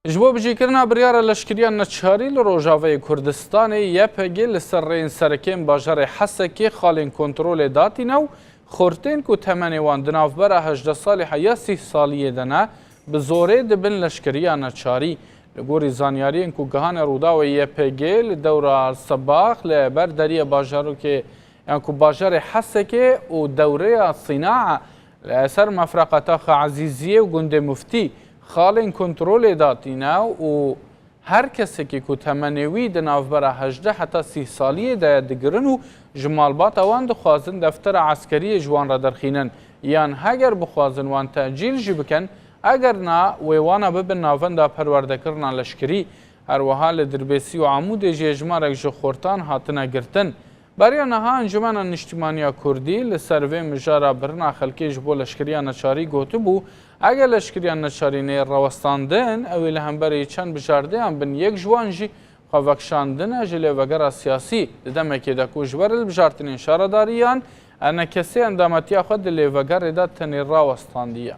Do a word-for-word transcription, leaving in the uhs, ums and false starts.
Ji bo bijîkirina biryara leşkeriya neçarî li Rojavayê Kurdistanê, Y P G li ser rêyên serekên bajarê Hesekê xalên kontrolê datîne û xortên ku temenê wan di navbera hejdeh salî heya sîh saliyê de ne, bi zorê dibin leşkeriya neçarî. Li gorî zanyariyên ku gihane Rûdawê Y P G li dewra Sebax li ber deriyê bajarokê, yan ku bajarê Hesekê û dewreya Sînaa li ser mefreqa Taxa Ezîziyê û gundê Muftî xalên kontrolê datîne û her kesekî ku temenê wî di navbera hejdeh heta sîh saliyê de ye digirin û ji malbata wan dixwazin deftera eskeriyê ji wan re derxînin yan heger bixwazin wan tecîl jî bikin, eger na wê wana bibin navenda perwerdekirina leşkerî. Her wiha li Dirbêsî û Amûdê jî hejmarek ji xortan hatine girtin. Beriya niha Encûmena Niştîmaniya Kurdî li ser vê mijara birina xelkê ji bo leşkeriya neçarî gotibû, eger leşkeriya neçarî neyê rawestandin, ew ê li hemberî çend bijardeyan bin, yek ji wan jî xwe vekişandine ji lêvegera siyasî. Di demekê de ku ji ber hilbijartinên şaredariyan, E N K S endametiya xwe di lêvegerê de tenê rawestandiye.